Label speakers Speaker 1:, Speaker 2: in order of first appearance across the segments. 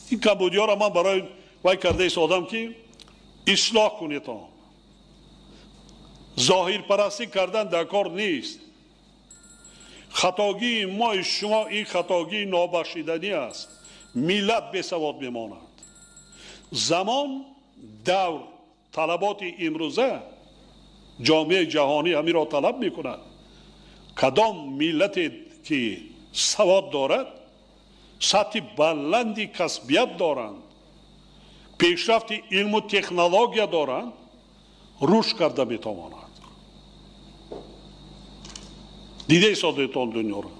Speaker 1: Ин камбудиёро ман барои вай карда истодам, ки ислоҳ кунед он. Зоҳирпарастӣ кардан дар кор нест. Хатогии мои шумо ин хатогии нобахшиданӣ аст. Миллат бесавод мемонад. Замон, давр, талаботи имрӯза ҷомеаи ҷаҳонӣ ҳаминро талаб мекунад. Кадом миллате ки савод дорад, сатҳи баланди касбият доранд, пешрафти илму технология доранд, рушд карда метавонад. Дида истодетон дунёро.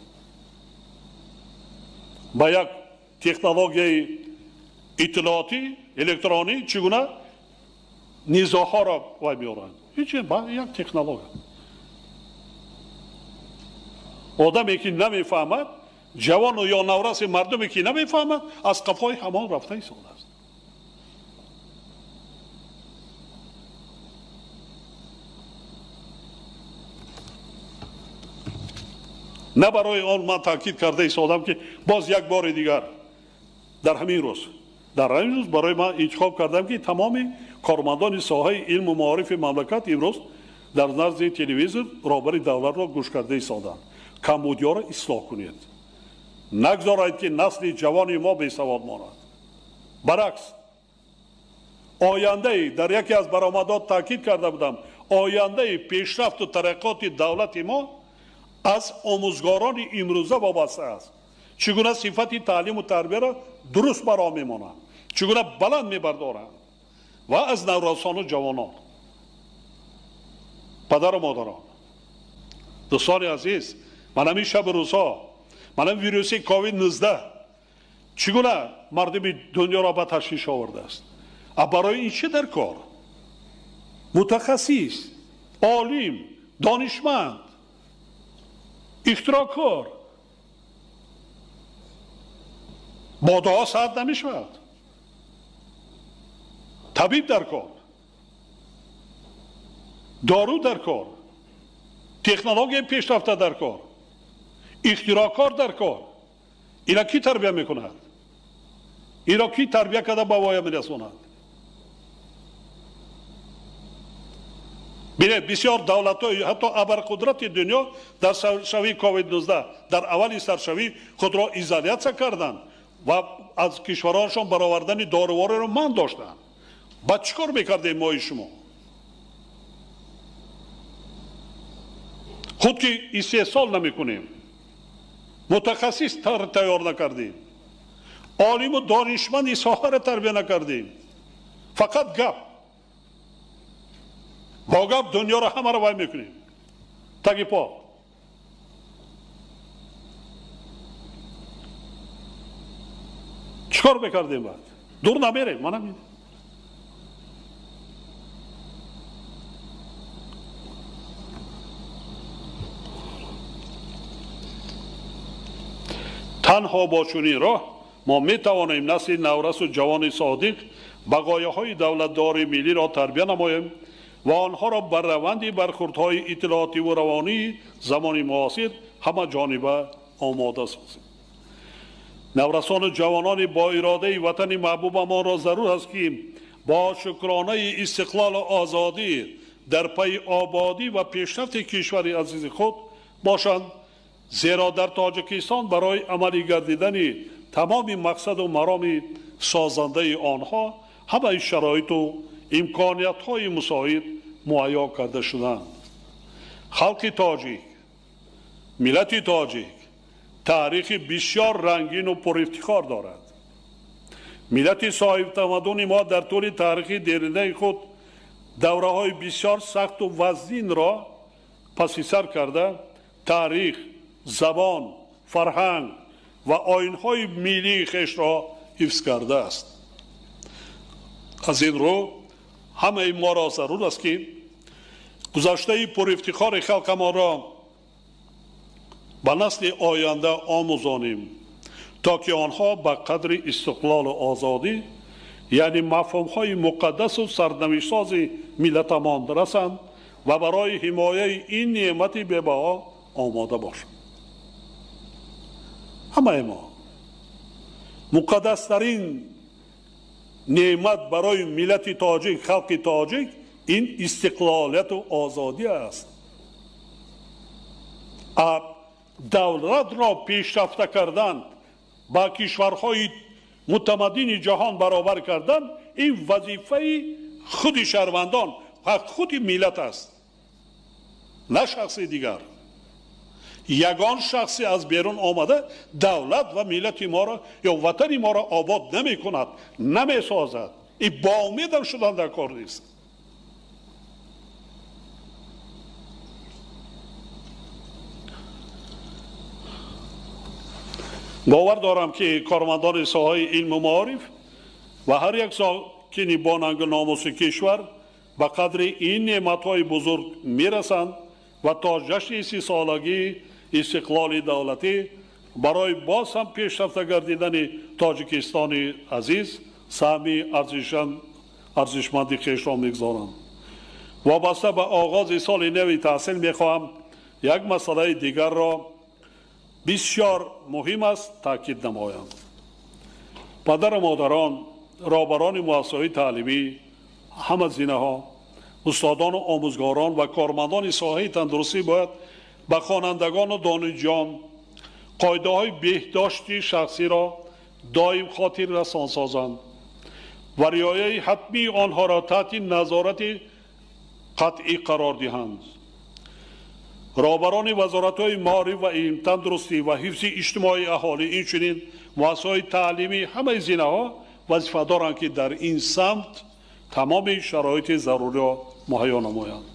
Speaker 1: Ба як технологияи иттилоотӣ, электронӣ чӣ гуна низоҳоро вай меоранд. Ҳеҷ ба як технология. Одаме ки намефаҳмад, ҷавону ё навраси мардуме ки намефаҳмад, аз қафои ҳамон рафта истодааст. На барои он ман таъкид карда истодам, ки боз як бори дигар дар ҳамин рӯз барои ман интихоб кардам, ки тамоми кормандони соҳаи илму маорифи мамлакат имрӯз дар назди телевизор роҳбари давлатро гӯш карда истоданд. Камбудиёро ислоҳ кунед. Нагзоред, ки насли ҷавони мо бесавод монад. Баръакс, ояндаи дар яке аз баромадот таъкид карда будам, ояндаи пешрафту тараққиёти давлати мо аз омӯзгорони имрӯза вобаста аст. Чӣ гуна сифати таълиму тарбияро дуруст ба роҳ мемонанд, чӣ гуна баланд мебардоранд ва аз наврасону ҷавонон, падару модарон. Дӯстони азиз, ман ҳамин шабу рӯзҳо, ман ҳамин вируси ковид-19 чӣ гуна мардуми дунёро ба ташвиш овардааст. А барои ин чӣ дар кор? Мутахассис, олим, донишманд, ихтироъкор бо дуо саат намешавад. Табиб дар кор, дору дар кор, технологияи пешрафта дар кор, ихтироъкор дар кор. Ина кӣ тарбия мекунад? Ино кӣ тарбия карда ба воя мерасонад? Бинед, бисёр давлатҳои ҳатто абарқудрати дунё дар саршавии ковид-19 дар аввали саршавӣ худро изолятсия карданд ва аз кишварҳояшон баровардани дорувориро манъ доштанд. Баъд чӣ кор мекардем мои шумо? Худ ки истеҳсол намекунем, мутахассис тайёр накардем, олиму донишманди соҳаро тарбия накардем. Фақат гап. Бо гап дунёро ҳамаро вай мекунем. Таги по. Чӣ кор мекардем баъд? Дур намерем, манам. Танҳо бо чунин роҳ мо метавонем насли наврасу ҷавони содиқ ба ғояҳои давлатдори миллиро тарбия намоем ва онҳоро бар раванди бархӯрдҳои иттилоотиву равонии замони муосир ҳамаҷониба омода созем. Наврасону ҷавонони бо иродаи ватани маҳбубамонро зарур аст, ки бо шукронаи истиқлолу озодӣ дар пайи ободӣ ва пешрафти кишвари азизи худ бошанд, зеро дар Тоҷикистон барои амалӣ гардидани тамоми мақсаду мароми созандаи онҳо ҳамаи шароиту имкониятҳои мусоид муҳайё карда шуданд. Халқи тоҷик, миллати тоҷик таърихи бисёр рангину пурифтихор дорад. Миллати соҳибтамаддуни мо дар тӯли таърихи деринаи худ давраҳои бисёр сахту вазнинро паси сар карда, таърих, забон, фарҳанг ва оинҳои миллии хешро ҳифз кардааст. Аз ин рӯ ҳамаи моро зарур аст, ки гузаштаи пурифтихори халқамонро ба насли оянда омӯзонем, то ки онҳо ба қадри истиқлолу озодӣ, яъне мафҳумҳои муқаддасу сарнавиштсози миллатамон расанд ва барои ҳимояи ин неъмати бебаҳо омода бошанд. Ҳамаи мо муқаддастарин Неъмат барои миллати тоҷик, халқи тоҷик ин истиқлолияту озодӣ аст. Давлатро пешрафта кардан, ба кишварҳои мутамаддини ҷаҳон баробар кардан ин вазифаи худи шаҳрвандон ва худи миллат аст, на шахси дигар. Ягон шахсе аз берун омада давлат ва миллати моро ё ватани моро обод намекунад, намесозад. И бо умедам шудан дар кор нест. Бовар дорам, ки кормандони соҳаи илму маориф ва ҳар як сокини бо нангу номуси кишвар ба қадри ин неъматҳои бузург мерасанд ва то ҷашни 30-солагии истиқлоли давлатӣ барои боз ҳам пешрафта гардидани Тоҷикистони азиз саҳми арзишманди хешро мегузоранд. Вобаста ба оғози соли нави таҳсил мехоҳам як масъалаи дигарро бисёр муҳим аст таъкид намоям. Падару модарон, роҳбарони муассисаҳои таълимӣ, ҳама зинаҳо, устодону омӯзгорон ва кормандони соҳаи тандурустӣ бояд ба хонандагону донишҷӯён қоидаҳои беҳдошти шахсиро доим хотиррасон созанд ва риояи ҳатмии онҳоро таҳти назорати қатъӣ қарор диҳанд. Роҳбарони вазоратҳои маориф ва илм, тандурустӣ ва ҳифзи иҷтимоии аҳолӣ, инчунин муассисаҳои таълимӣ ҳамаи зинаҳо вазифа доранд, ки дар ин самт тамоми шароити заруриро муҳайё намоянд.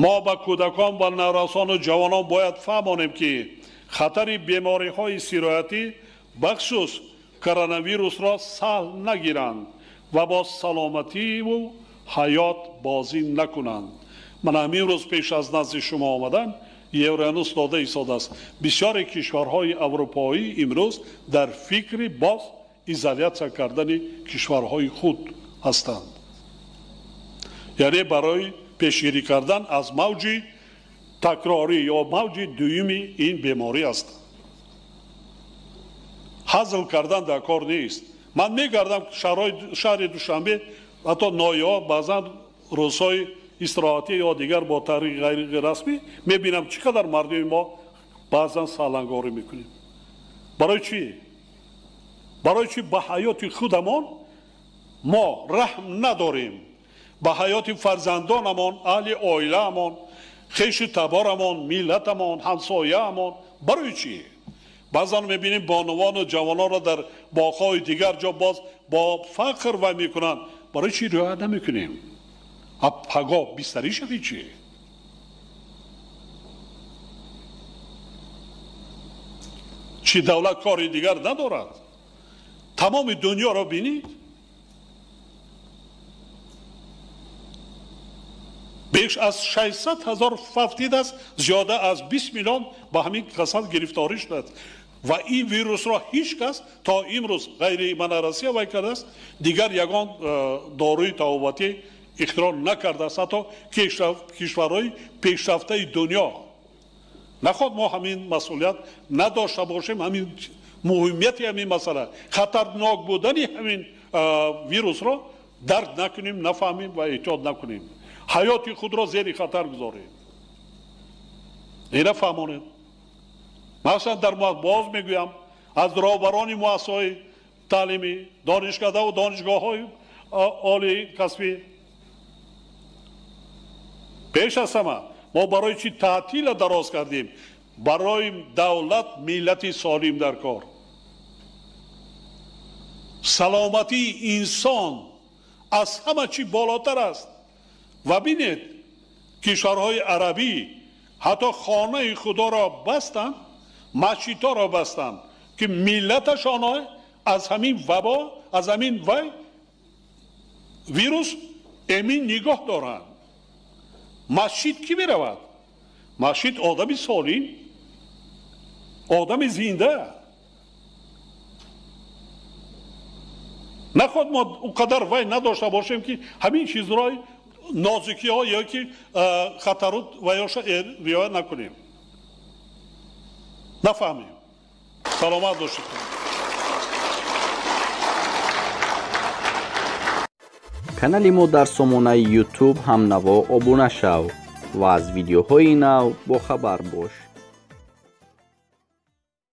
Speaker 1: Мо ба кӯдакон ва наврасону ҷавонон бояд фаҳмонем, ки хатари бемориҳои сироятӣ, бахусус коронавирусро саҳл нагиранд ва бо саломативу ҳаёт бозӣ накунанд. Ман ҳамин рӯз пеш аз назди шумо омадан Евронюс дода истодааст. Бисёре кишварҳои аврупоӣ имрӯз дар фикри боз изолятсия кардани кишварҳои худ ҳастанд, яъне барои пешгирӣ кардан аз мавҷи такрорӣ ё мавҷи дуюми ин беморӣ аст. Ҳазл кардан дар кор нест. Ман мегардам шаҳри Душанбе, ҳатто ноҳияҳо, баъзан рӯзҳои истироҳатӣ ё дигар бо тариқи ғайрирасмӣ мебинам, чӣ қадар мардуми мо баъзан салангорӣ мекунем. Барои чӣ? Барои чӣ ба ҳаёти худамон мо раҳм надорем? Ба ҳаёти фарзандонамон, аҳли оилаамон, хешу таборамон, миллатамон, ҳамсояамон, барои чӣ? Баъзан мебинем бонувану ҷавононро дар боғҳои дигар ҷо боз бо фахр вай мекунанд. Барои чӣ риоя намекунем? Пагоҳ бистарӣ шавӣ чӣ? Чӣ давлат кори дигар надорад? Тамоми дунёро бинед. Беш аз 600 ҳазор фавтид аст, зиёда аз 20 миллион ба ҳамин касал гирифторӣ шудааст. Ва ин вирусро ҳеҷ кас то имрӯз ғайри мана Россия вай кардааст, дигар ягон доруи табобатӣ ихтироъ накардааст, ҳатто кишварҳои пешрафтаи дунё. Наход мо ҳамин масъулият надошта бошем, ҳамин муҳимияти ҳамин масъала, хатарнок будани ҳамин вирусро дарк накунем, нафаҳмем ва эҳтиёт накунем, ҳаёти худро зери хатар гузорем. Ина фаҳмонем. Масалан, дар боз мегӯям, аз роҳбарони муассисаҳои таълимӣ, донишкадаву донишгоҳҳои олии касбӣ пеш аз ҳама мо барои чӣ таътила дароз кардем? Барои давлат, миллати солим дар кор. Саломатии инсон аз ҳама чӣ болотар аст. Ва бинед, кишварҳои арабӣ ҳатто хонаи худоро бастанд, масҷидҳоро бастанд, ки миллаташон аз ҳамин вабо, аз ҳамин вай вирус эмин нигоҳ доранд. Масҷид кӣ меравад? Масҷид одами солим, одами зинда. Наход мо он қадар вай надошта бошем, ки ҳамин чизро нозикиҳо ё ки хатару ваёша риоя накунем, нафаҳмем. Саломат бошед.
Speaker 2: Канали мо дар сомонаи YouTube «Ҳамнаво» обуна шав ва аз видеоҳои нав бохабар бош.